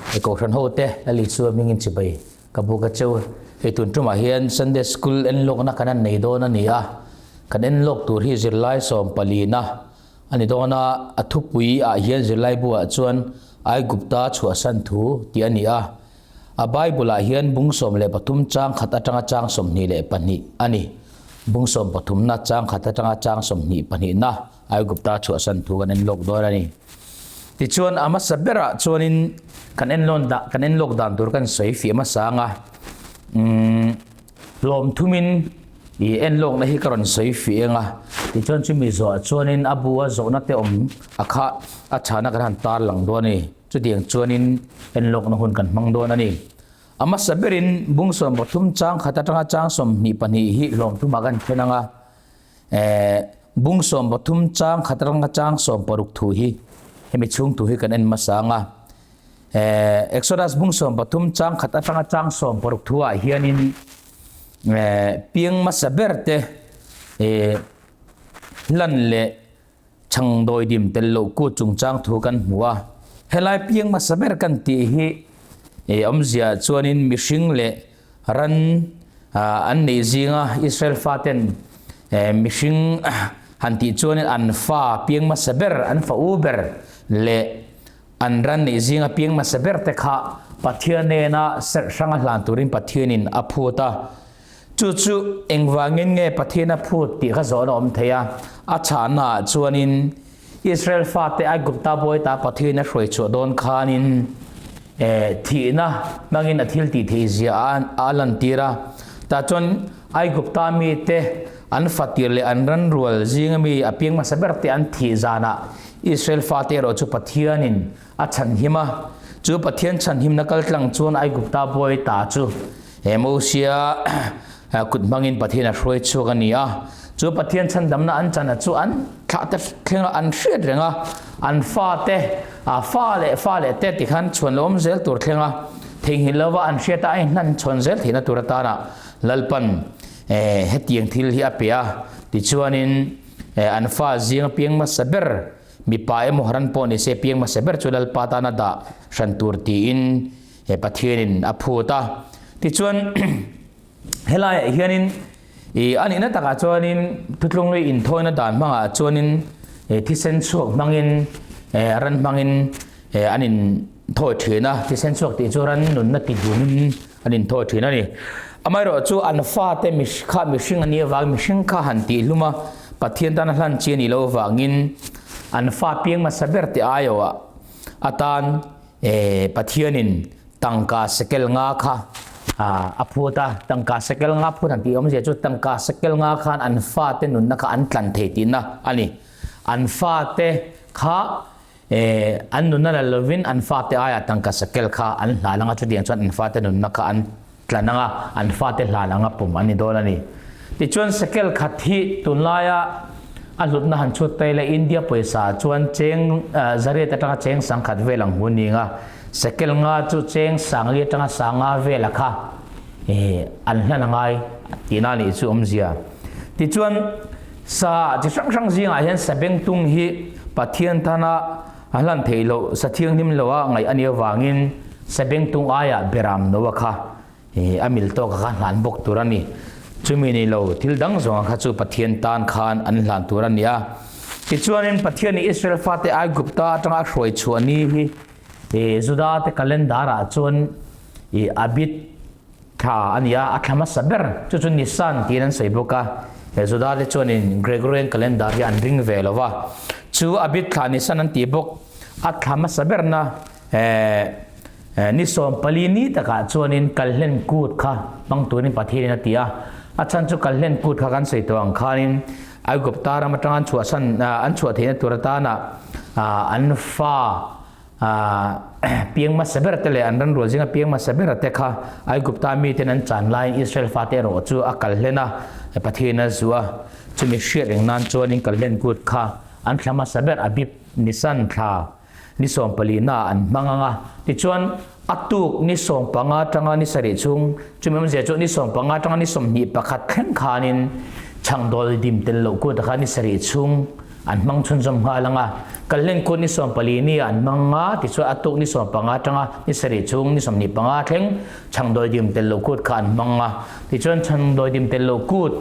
Hei Kohhran ho te Lali chu hmingin chibai ka buk a cheu. Hei tun tumah hian Sunday School enlawkna kan han nei dawn a ni a, kan enlawk tur hi zirlai sawmpalina a ni dawn a, a thupui ah hian zirlai bu ah chuan Aigupta chhuahsan thu tih a ni a, a Bible ah hian bung 13 chang khat atanga chang 22 a ni. Bung sawmpathumna chang khat atanga chang 22 na Aigupta chhuahsan thu kan enlawk dawn a ni. Tichuan a hmasa berah chuanin kan enlawn dah kan enlawk dan tur kan sawi fiah hmasa ang a. Umm hlawm thumin i enlawkna hi ka rawn sawi fiah eng a. Tichuan chumi zawhah chuanin a bu a zawhna te awm a kha a chhana kan han tar lang dawn a ni. Chutiang chuanin enlawkna hun kan hmang dawn a ni. A hmasa berin bung 13 chang khat atanga chang 22 hi hlawm thumah kan then ang a. Eh, bung 13 chang khat atanga chang 16 thu hi hemi chhung thu hi kan en hmasa ang a. Eh, Exodus bung 13 chang khat atanga chang 16 thu ah hianin eh, piang hmasa ber te eh, hlan leh chhang dawidim tel loh kut chungchang thu kan hmu a. Helai piang hmasa ber kan tih hi eh, awmzia chuanin mihring leh ran an neih zinga Israel faten mihring han tih chuanin an fa piang hmasa ber, an fa u ber leh an ran neih zinga piang hmasa ber te kha Pathian nena serh hranga hlan turin Pathianin a phut a. Chu chu engvangin nge Pathian a phut tih kha zawhna awm thei a, a chhahnaah chuanin Israel fate Aigupta bawita Pathian a hruai chhuah dawn khanin thihna hmangin a thil tih theih zia a lantir a. Tah chuan Aigupta mite an fatir leh an ranrual zinga mi a piang hmasa ber te an thih zanah Israel fate erawh chu Pathianin a chhanhim a. Chu Pathian chhanhimna kaltlang chuan Aigupta bawita chu He Mosia kut hmangin Pathian a hruai chhuak a ni a, chu Pathian chhandamna an chana chu an thlah te thleng a, an hriat reng a, an fa te, a fa leh fa leh te tikhan chhuan lo awm zel tur thleng a, theihnghilh lova an hriat a, a inhlan chhawn zel theihna tur atana Lalpan hetiang thil hi a pe a, tichuanin an fa zing piang hmasa ber mipa emaw ran pawh ni se piang hmasa ber chu Lalpa tana dah hran tur tiin He Pathianin a phut a. Tichuan, helaiah hianin i a nihna takah chuanin thutlunglui inthawina dan hmangah chuanin thisen chhuak hmangin ran hmangin an inthawi thin a. Thisen chhuak tih chu ran nunna ti dumin an inthawi thin a ni. Amaherawh chu an fate kha mihring a nih avangin mihring kha han tihhlum a, Pathian tana hlan chi a nih loh avangin an fa piang hmasa ber tih aiawh atan E, Pathianin tangka sekel nga kha a phut a, tangka sekel nga phut han tih awmzia chu tangka sekel nga khan an fate nunna kha an tlan thei tihna a ni. An fate kha e, an nunna la lovin an fate aiah tangka sekel kha an hlan anga chutiang chuan an fate nunna kha an tlan anga an fate hlan anga pum an ni dawn a ni. Tichuan sekel khat hi tunlaia a hlutna han chhut ta ila India pawisa chuan cheng zariat atanga cheng sangkhat vel ang hu ni anga sekel nga chu cheng sangli atanga sanga vela kha an hlan angai tihna nih chu awmzia. Tichuan sa chi hrang hrang zingah hian sabengtung hi Pathian tana A hlan theih loh sa thianghlim lo a ngaih a nih avangin sabengtung aiah beram no a kha a mil tawk a kha hlan bawk tur a ni. Chumi ni lo thil dang zawng a kha chu Pathian tan khan an hlan tur a ni a. Tichuanin Pathianin Israel fate Aigupta atanga a hruai chhuah ni hi Juda te calendar ah chuan Abib thla a ni a, a thla hmasa ber chu chu Nisan tiin an sawi bawk a, he Juda te chuanin Gregorian calendar hi an ring ve lo va, chu Abib thla Nisan an tih bawk, a thla hmasa berna ni 14 ni takah chuanin Kalhlen Kut kha hmang turin Pathianin a ti a, a chhan chu Kalhlen Kut kha kan sawi tawh ang khanin Aigupta ram atanga an chhuahsan an chhuah theihna tur atana an fa Piang hmasa ber te leh an ran rual zinga piang hmasa ber te kha Aigupta miten an chan laiin Israel fate erawh chu a kal hlen a, Pathian a zu a. Chumi hriat reng nan chuanin kal hlen kut kha an thla hmasa ber Abib Nisan thla ni 14 naah an hmang ang a. Tichuan, a tuk ni 15 atanga ni 7 chhung, chumi awmzia chu ni 15 atanga ni 21 thleng khanin chhangdawl dim tel loh kut a kha ni 7 chhung. an hmang chhunzawm nghal ang a. Kalhlen kut ni 14 ni ah an hmang a, tichuan a tuk ni 15 atanga ni sarih chhung ni 25 thleng chhangdawidim tel loh kut kha an hmang a. Tichuan chhangdawidim tel loh kut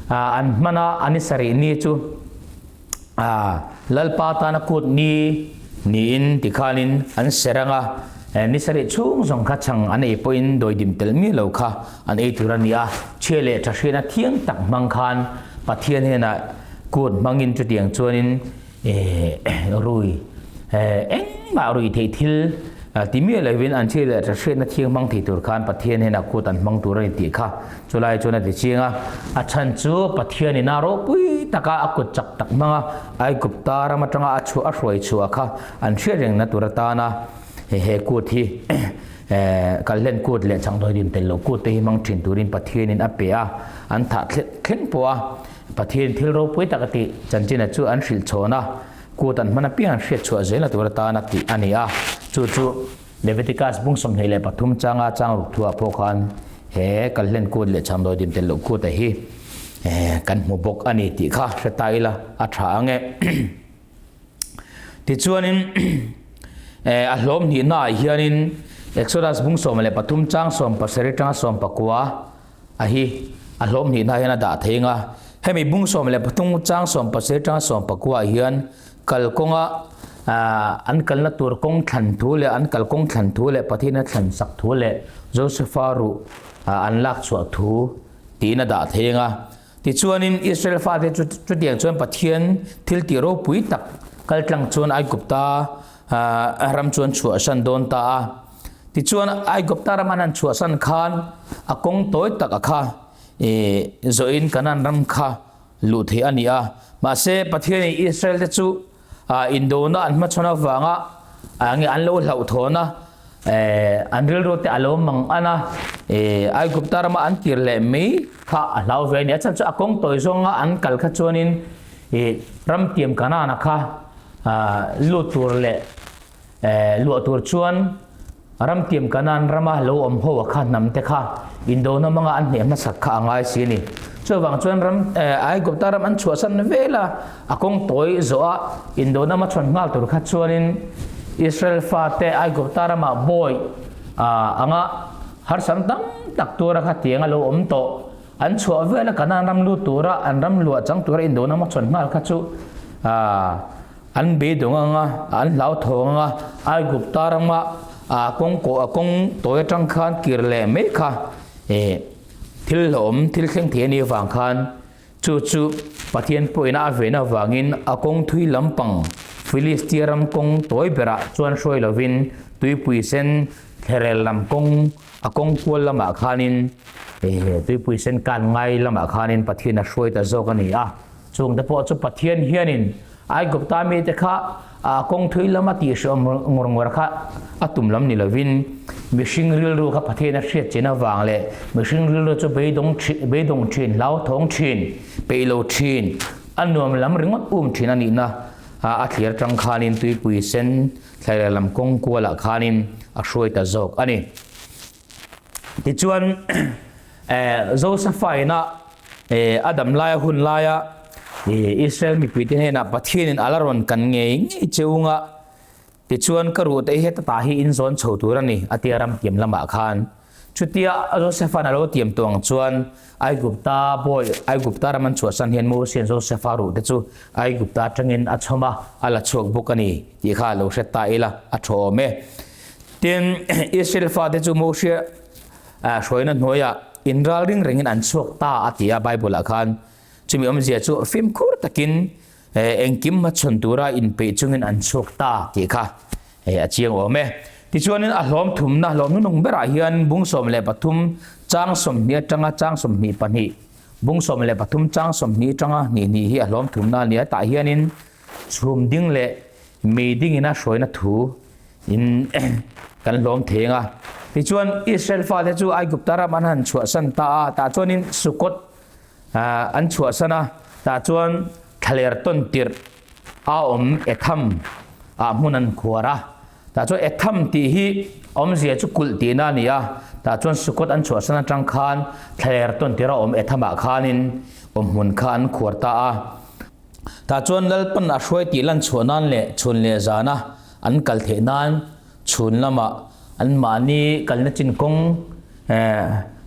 an hman a, a ni sarih ni chu Lalpa tana kut ni niin tikhanin an ser ang a, ni sarih chhung zawng kha chhang an ei pawhin dawidim tel miah lo kha an ei tur a ni a. Chhia leh tha hriatna thiang tak hmang khan Pathian hnenah kut hmangin chutiang chuanin rui engmah rui theih thil ti miah lovin an chhia leh tha hriatna thiang hmang thei tur khan Pathian hnenah kut an hmang tur a ni tih kha Chulai chuan a ti chiang a, a chhan chu Pathianin a ropui taka a kut chak tak hmanga Aigupta ram atanga a chhuah a hruai chhuah kha an hriat rengna tur atana he he kut hi kalhlen kut leh changdawidim tel loh kut te hi hmang thin turin Pathianin a pe a, an thah thleng pawh a Pathian thil ropui tak a tih chanchina chu an hrilh chhawn a, kut an hman apiang an hriat chhuah zelna tur atana tih a ni a, chu chu Leviticus bung 23 changa chang ruk thuah pawh khan he kalhlen kut leh chhangdawi dim tel loh kut a hi kan hmu bawk a ni tih kha hre ta ila a tha ang e. Tichuanin a hlawm hnihna ah hianin Exodus bung 13 chang 17 tanga 19 a hi a hlawm hnihna hian a dah thei ang a. Hemi bung 13 chang 17 tanga 19 ah hian Kalkawnga an kalna tur kawng thlan thu leh an kalkawng thlan thu leh Pathian a thlan sak thu leh Josefa ruh an lak chhuah thu tiin a dah thei ang a. Tichuanin Israel fate chu chutiang chuan Pathian thil tih ropui tak kaltlang chuan Aigupta ram chu an chhuahsan dawn ta a. Tichuan Aigupta ram an han chhuahsan khan a kawng tawi tak a kha zawhin Kanan ram kha luh theih a ni a. Mahse, Pathianin Israelte chu indona an hmachhawn avanga nge an lo hlauhthawn a, an rilru te a lo mang an a, Aigupta rama an kir leh mai kha a hlau ve a ni. A chhan chu a kawng tawi zawnga an kal kha chuanin ram tiam Kanaan-a kha lut tur leh Luah tur chuan ram tiam Kanaan rama lo awm ho a kha hnam te kha indona hmanga an hneh hmasak kha a ngai si a ni. Chuvang chuan ram Aigupta ram an chhuahsan vel a, a kawng tawi zawh a indona hma chhawn nghal tur kha chuanin Israel fate Aigupta ramah bawi anga harsam tam tak tura kha tiang a lo awm tawh. An chhuah vel a Kanaan ram lut tura an ram luah chang tura indona hma chhawn nghal kha chu An beidawng ang a, an hlauthawng ang a, Aigupta rama kawng kawh a kawng tawi atang khan kir leh mai kha thil hlauhawm, thil thleng thei a nih avang khan chu chu Pathian pawhin a ven avangin a kawng thui lampang Filistia ram kawng tawi berah chuan hruai lovin tuipui sen thlerel lam kawng a kawng kual lamah khanin tuipui sen kan ngai lamah khanin Pathian a hruai ta zawk a ni a. Chungte pawh chu Pathian hianin Aigupta mite kha a kawng thui lama tihhreawm ngawr ngawr kha a tum lam ni lovin, mihring rilru kha Pathian a hriat chin avang leh mihring rilru chu beidawng beidawng thin, hlauthawng thin, peih lo thin, a nuam lam ringawt um thin a nihna a thlir atang khanin tuipui sen thlairel lam kawng kualah khanin a hruai ta zawk a ni. Tichuan, Josefa ina a dam laia hun laia Israel mipuite hnenah Pathianin a la rawn kan ngei ngei cheu nga, tichuan ka ruhte hi heta tah hi in zawn chho tur a ni, a tia ram tiam lamah khan. Chutia Josefa'n a lo tiam tawh ang chuan Aigupta bawi, Aigupta ram an chhuahsan hian Mosia'n Josefa ruhte chu Aigupta atangin a chhawm a, a la chhuak bawk a ni tih kha a lo hre ta ila, a thaw awm e. Tin, Israel fate chu Mosia hruaina hnuaiah inral ring rengin an chhuak ta a ti a Bible-ah khan. Chumi awmzia chu fimkhur takin engkim hmachhawn tura inpeih chungin an chhuak ta tih kha a chiang awm e. Tichuanin a hlawm thumna hlawm hnunung berah hian bung 13 chang 20 atanga chang 22, bung 13 chang 20 atanga hnih hnih hi a hlawm thumna a ni a, tah hianin chhum ding leh mei dingin a hruaina thu in kan hlawm theng a. Tichuan Israel fate chu Aigupta ram an han chhuahsan ta a, tah chuanin Sukkot an chhuahsan a, tah chuan thlaler tawn tirh a awm Etham ah hmun an khuar a. Tah chuan Etham tih hi awmzia chu kulh tihna a ni a, tah chuan Sukkot an chhuahsan atang khan thlaler tawn tirh a awm Etham ah khanin awmhmun kha an khuar ta a. Tah chuan Lalpan a hruai tih lan chhuah nan leh chhun leh zana an kal theih nan chhun lamah anmahni kalna chin kawng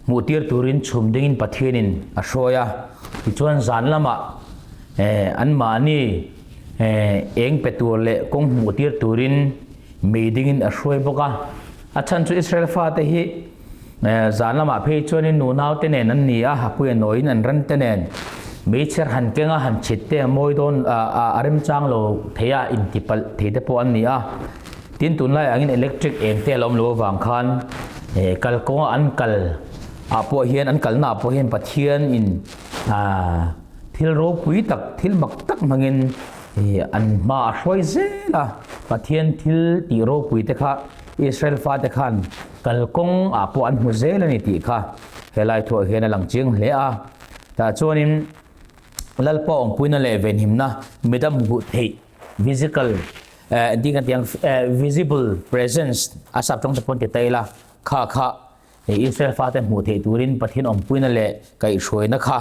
hmuh tir turin chhum dingin Pathianin a hruai a. Tichuan zan lamah anmahni eng pe tur leh kawng hmuh tir turin mei dingin a hruai bawk a. A chhan chu Israel fate hi Zan lamah phei chuanin nunau te nen an ni a, hapui a nawiin an ran te nen meichher han keng a, han chhit te a mawi dawn a remchang lo thei a, intipalh thei te pawh an ni a. Tin, tunlai angin electric eng te a lo awm lo avang khan kalkawnga an kal ah pawh hian, an kalna ah pawh hian Pathian in thil ropui tak, thil mak tak hmangin an hma a hruai zel a, Pathian thil tih ropui te kha Israel fate khan Kalkawng ah pawh an hmu zel a ni tih kha helai thuah hian a lang chiang hle a. Tah chuanin Lalpa awmpuina leh venhimna midang hmuh theih, physical, engtin kan tih ang, visible presence a sap tawng te pawn ti ta ila, kha kha Israel fate hmuh theih turin Pathian awmpuina leh kaihhruaina kha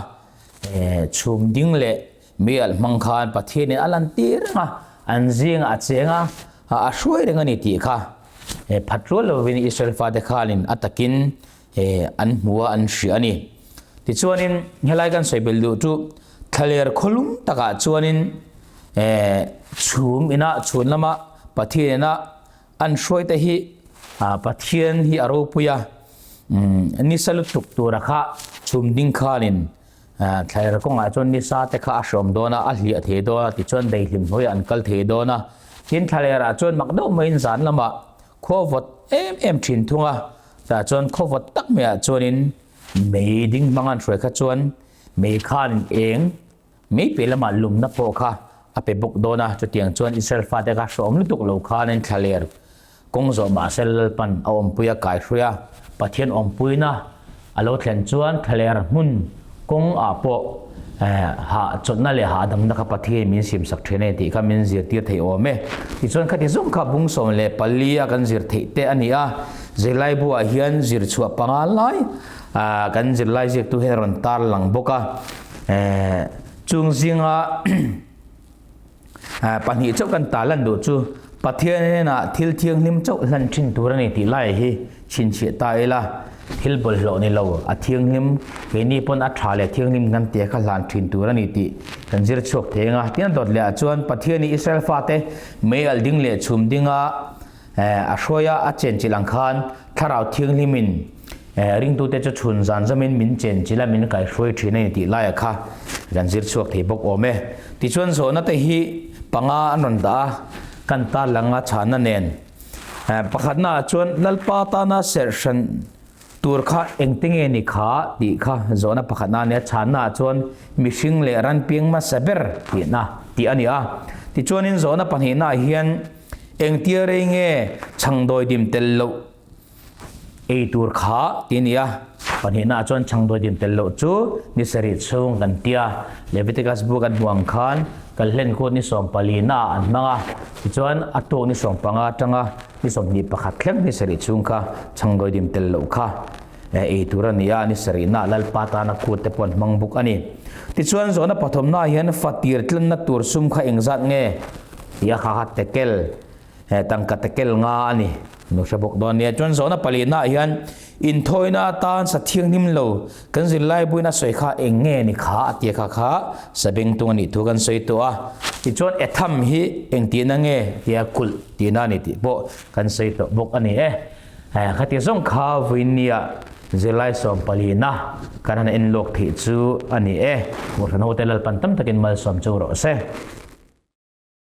chhum ding leh mi alh hmang khan Pathianin a lantir reng a, an zingah a cheng a, a hruai reng a ni tih kha phat rual lovin Israel fate khanin a takin an hmu a, an hria a ni. Tichuanin helai kan sawi belh duh chu thlaler khawlum takah chuanin chhum ina chhun lama Pathian ina an hruaite hi Pathian hi a ropui a, nisa lutuk tura kha chhum ding khanin Thlaler kawngah chuan nisa te kha a hrawm dawn a, a hliah thei dawn a, tichuan daihlim hnuaiah an kal thei dawn a. Tin, thlalerah chuan mak deuh maiin zan lamah khua vawt em em thin thung a, tah chuan khaw vawt tak maiah chuanin mei ding hmang an hruai kha chuan mei khanin eng mei piah lamah lumna pawh kha a pe bawk dawn a. Chutiang chuan Israel fate kha hrawm lutuk lo khanin thlaler Kawng zawh mahse Lalpan a awmpui a kaihruai a, Pathian awmpuina a lo thlen chuan thlaler hmun kawng ah pawh hah chawlhna leh hahdamna kha Pathian min simsak thin a ni tih kha min zirtir thei awm e. Tichuan khati zawng kha bung 14 a kan zir theih te a ni a, zirlaibu ah hian zir chhuah panga lai kan zirlai ziaktu hian a rawn tar lang bawk a, chung zinga Pahnih chauh kan ta lan duh chu Pathian hnenah thil thianghlim chauh hlan thin tur a ni tih lai hi chhinchhiah ta ila, thil bawlhhlawh ni lo, a thianghlim, keini pawn a tha leh thianghlim kan tia kha hlan thin tur a ni tih kan zir chhuak thei ang a. Tin a dawt leh ah chuan Pathianin Israel fate mei alh ding leh chhum dinga a hruai a, a chenchilh ang khan Thlarau Thianghlimin ringtute chu chhun zan zamin min chenchilh a, min kaihruai thin a ni tih laia kha kan zir chhuak thei bawk awm e. Tichuan zawhna te hi panga an rawn dah a, kan tarlang a chhanna nen. Pakhatna ah chuan Lalpa tana serh hran tur kha engte nge ni kha tih kha zawhna pakhatna a ni a, chhanna ah chuan mihring leh ran piang hmasa ber tihna tih a ni a. Tichuanin zawhna pahnihna ah hian Engtia rei nge chhangdawi dim tel loh ei tur kha ti a ni a, pahnihna ah chuan chhangdawi dim tel loh chu ni sarih chhung kan ti a, Leviticus bu kan hmuh ang khan Kalhlen kut ni sawmpalina ah an hmang a, tichuan a tuk ni sawmpanga atanga ni 21 thleng ni sarih chhung kha chhangdawi dim tel loh kha ei tur a ni a, ni sarihna ah Lalpa tana kut te pawh an hmang bawk a ni. Tichuan zawhna pathumna ah hian fatir tlanna tur sum kha engzat nge? Tia kha kha tekel, he tangka tekel nga a ni. Nu hre bawk dawn nia. Chuan zawhna palihna ah hian inthawina atan sa thianghlim lo kan zirlai buin a sawi kha eng nge ni kha a tia kha kha sabengtung a nih thu kan sawi tawh a. Tichuan etham hi eng tihna nge tia kulh tihna a ni tih pawh kan sawi tawh bawk a ni e. Khati zawng kha vawinia zirlai sawmpalina kan han en lawk theih chu a ni e. Kohhran hote Lalpan tam takin malsawm chu rawh se.